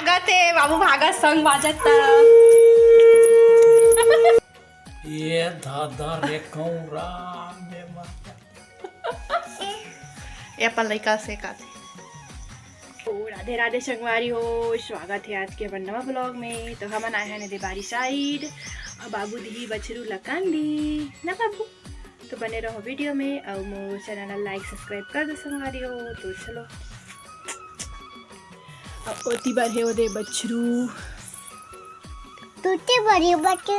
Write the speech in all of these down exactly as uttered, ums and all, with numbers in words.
कते बाबू भागा संग बाजत त। ये दादा रे कौरा में मर। ये अपन लइका से काथे। ओ राधे राधे संगवारी हो, स्वागत है आज के अपन नवा ब्लॉग में। तो हमन आए हैं नदी बारी साइड, और बाबू दिही बछरू लकांदी ना बाबू। तो बने रहो वीडियो में, और मोर चैनल ला लाइक सब्सक्राइब कर दो संगवारी हो। तो चलो, अब ओती बर हे ओदे बछरू। टूटे बड़ी बच्चे।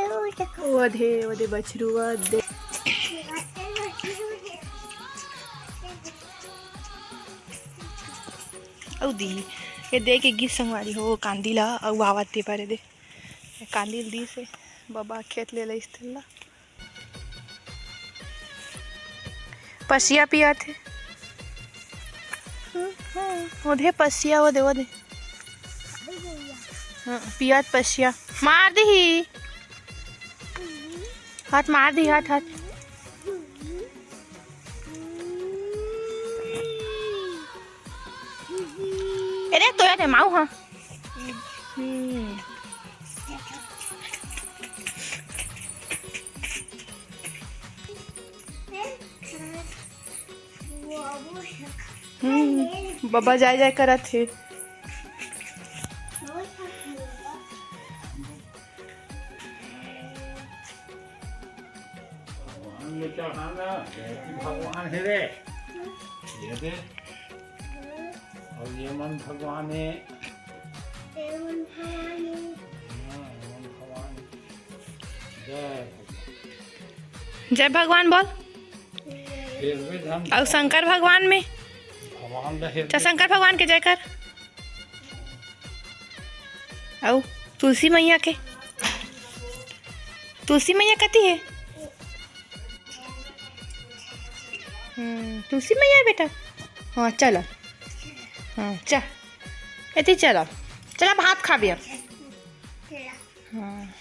ओदे, ओदे बछरू, ओदे। अउ दी, ये दे के गिस संगवारी हो, कांदी ला, अउ आवत ते पर दे। कांदी ल दी से, बाबा खेत ले लइस तेला। पसिया पियाथे। ओदे पसिया, ओदे, ओदे। हाँ, पियात पसिया। मार दिही। हाथ मार दिही, हाथ, हाथ। अरे, तोया दे माऊ, हाँ। हम्म। हम्म, बबा जाय जाय करत हे। भगवान में चढ़ाना, भगवान हे रे। ये दे। और ये मन भगवान है। ये मन भगवान है। हाँ, ये मन भगवान है। जय भगवान। जय भगवान बोल। ये भी धन और शंकर भगवान में। भगवान रहे। अच्छा, शंकर भगवान के जय कर। अउ तुलसी मैया के, तुलसी मैया कती हे? हम्म, तुलसी मैया बेटा। हाँ, चल। हाँ, चल। एती चल। चल, भात खाबे अब। हाँ।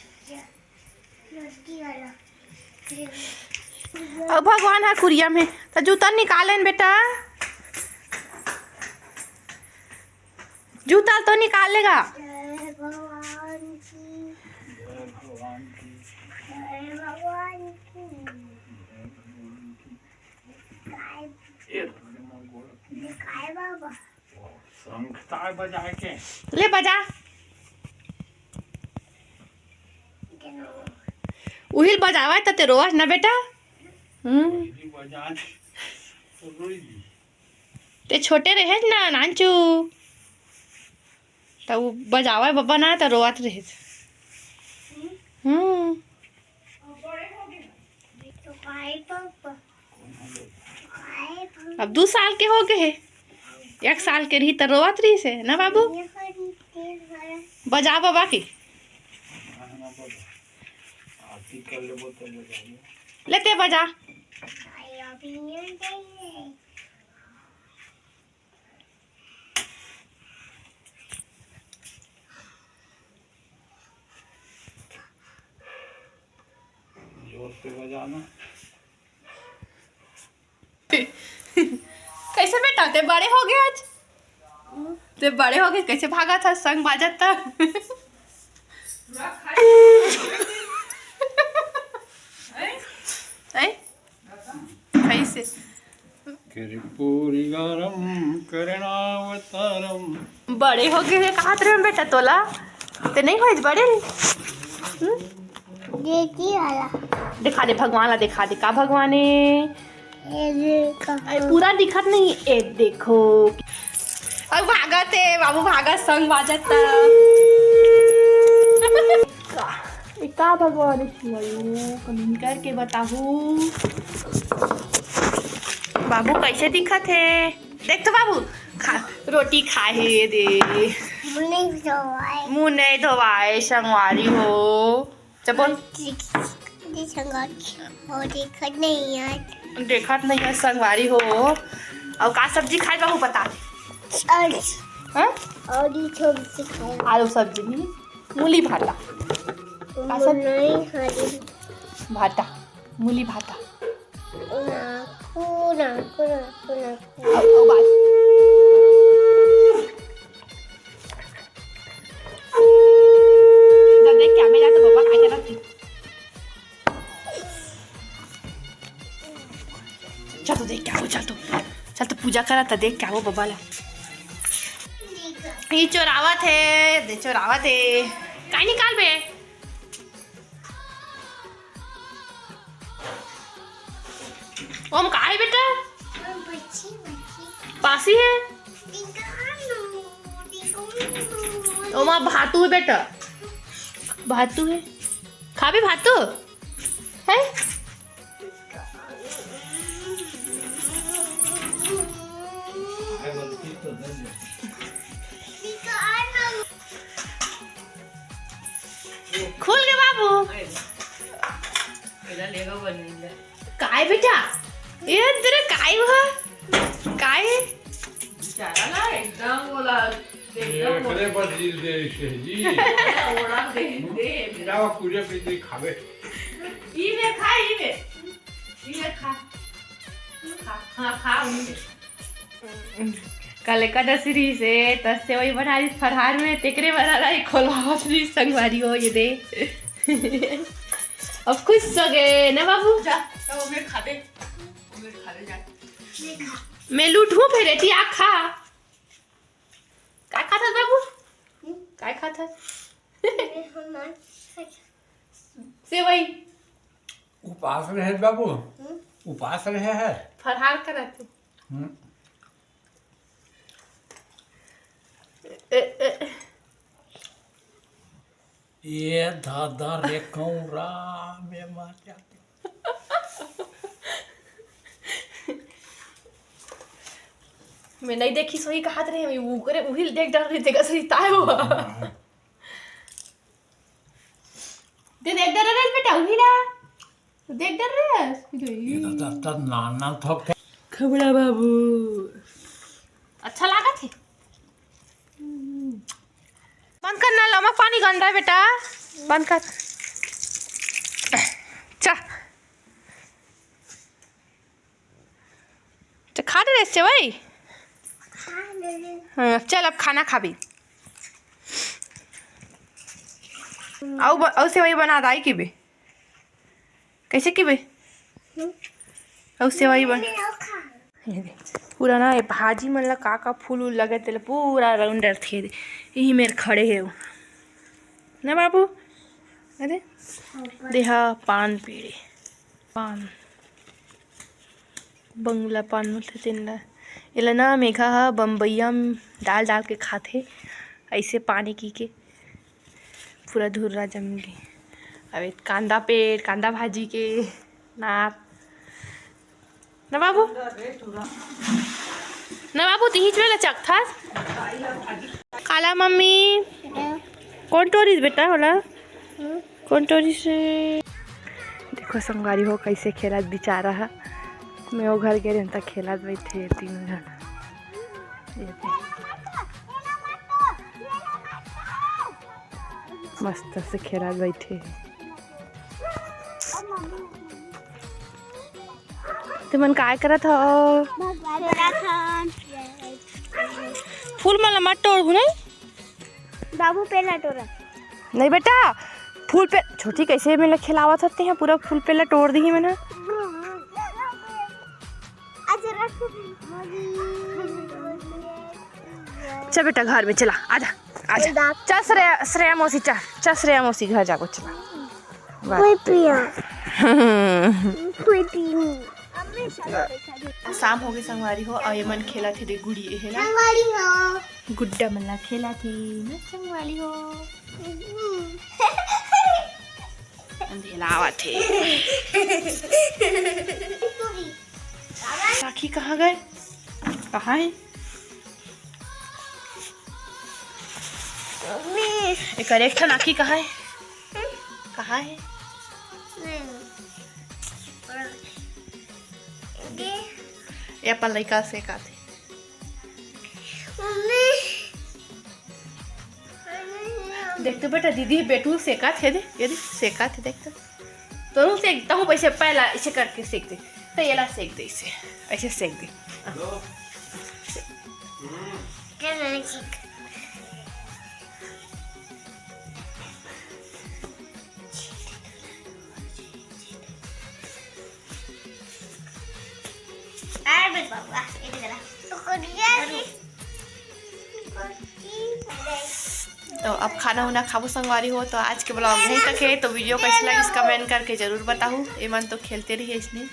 अउ भगवान ह कुरिया में, त जूता निकाल लेन बेटा। जूता तो निकाल लेगा। जय भगवान की। जय भगवान की। जय भगवान की। ये काय बाबा? शंख तार बजाए के। ले बजा। उहिल बजावा त ते रोवस ना बेटा। हम्म। वही बजा दे। तो रोई दी। ते छोटे रहेस ना नानचू। त उ बजावा बबा ना त रोवत रहेस। हम्म। तो काय पापा? अब दू साल के हो गए हे, एक साल के रही त रोवत रहिस हे ना बाबू? बजा बबा के। लेते बजा। जोर से बजाना। कैसे बेटा, ते बड़े हो गए आज? ते बड़े हो गए, कैसे भागत हस संग बाजत त? हैं? कैसे? करे पूरी गरम, करना अवतारम। बड़े हो गए हे, कहात रहे बेटा तोला, ते नहीं होइस बड़े रे। हम्म? देखी वाला। दिखा दे भगवान ला, दिखा दे का भगवान हे। ये देखो। अरे, पूरा दिखत नहीं, ए देखो। अब भागत हे बाबू, भागत संग बाजत त। का, ए का भगवान हे, कमेंट करके बताहू। बाबू कैसे दिखत हे? देख तो बाबू, खा, रोटी खाए हे दे। मुँह नहीं धोवाए। मुँह नहीं धोवाए, संगवारी हो। चल बोल। जी संगवारी हो, देखत नहीं यार। देखत नहीं है संगवारी हो। और का सब्जी खाए बाबू बता। और हाँ? और ये सब्जी खाए। आलू सब्जी नहीं, मूली भाटा। का सब्जी? नहीं खाए। भाटा, मूली भाटा। नाखू, नाखू, नाखू, नाखू। अब, अब बात। का करत हे, देख के आबो बबा ला। ये चोरावत हे, दे चोरावत हे। काय निकालबे? ओमा का हे बेटा? पासी हे। ओमा भातू हे बेटा, भातू हे। खाबे भातू? हे? खुल गे बाबू। काय बेटा? ए तेरे काय हुआ? काय? बेचारा ना एकदम बोला, एकदम बोला। एकरे बर दिल दे से जी। ओड़ा दे दे। जाओ पूरे पे दे खावे। ई में खा, ई में। ई में खा। खा, हाँ, खा, ई में। काल एकादशी रहिसे, त सेवई बना रहिस फरहार में, तेकरे बर रही खोलवावत रहिस संगवारी हो, ये दे। अब खुश हो गे ना बाबू? जा, तो ओमे खा दे, ओमे खा दे जा। मैं लूटहूँ फेर एती आ खा। काय खात हस बाबू? काय खात हस? सेवई। उपास रहे बाबू, उपास रहे है। फरहार करत हे। हम्म। ए, ए। ये दादा रे कौरा, मैं मर जाती। मैं नहीं देखी, सही कहत रहे, मैं ओकरे उहिल देख डर रही, तेका सही ताय हुआ। दे देख डर रहे बेटा, उहिला। देख डर रहे। ये तो, तो, तो नाना थोक। खबड़ा बाबू। अच्छा लागत हे? बंद कर ना, लमक पानी गंदा है बेटा। बंद कर। चा। तो खा ले रे सेवई। हाँ, चल अब खाना खाबी। अउ ब-, अउ सेवई बना दाई की बे। कैसे की बे? अउ सेवई बन। ये दे, पूरा ना ये भाजी मन ला का का फूल उल लगे तेला पूरा राउंड डरथे। यही मेर खड़े हे वो। ना बाबू? अरे देहा पान पीड़े। पान। बंगला पान बोलथे तेन ल। एला ना मेघा ह बम्बईया म डाल डाल के खाथे, अइसे पानी की के पूरा धुर्रा जम गे। अब ए कांदा पेड़, कांदा भाजी के नार। ना बाबू? ना बाबू, तिहीच में लचकथस। काला मम्मी? कौन टोरिस बेटा होला? कौन टोरी से? देखो संगवारी हो, कैसे खेलत बिचारा ह। मैं वो घर गे रहेन त खेलत बैठे हे तीन झन। ये दे। मस्त से खेलत बैठे हे। तुमन काय करत हो? फूल मन ला मत टोड़हू नहीं। बाबू पेड़ ला टोरा। नहीं बेटा, फूल पे छोटी कैसे में ला खिलावत होते हैं, पूरा फूल पे ला टोड़ दी मैंने। अच्छा रख। चल बेटा घर में चला, आजा, आजा। चल श्रेया, श्रेया मौसी चल, चल श्रेया मौसी घर जाको चला। कोई पिया। कोई पीनी। शाम हो गई संगवारी हो, अउ ये मन खेला थे दे गुड़ी ए हेला। संगवारी हो। गुड्डा मन ला खेला थे ना संगवारी हो। अंधेला आवा थे। राखी कहाँ गए? कहाँ है? एकर एक ठन आँखी कहाँ है? कहाँ है? ये अपन लइका से का थे? देख तो बेटा, दीदी बेटू सेका थे दे, ये दे, सेका थे, देख तो। तोरू सेक, तहूँ वैसे पहला ऐसे करके सेक दे। तो ये ला सेक दे इसे, ऐसे सेक दे। तो अब खाना उना खाबो संगवारी हो। तो आज के ब्लॉग यहीं तक है। तो वीडियो कैसे लगिस कमेंट करके जरूर बताहू। एमन तो खेलते रही इसने।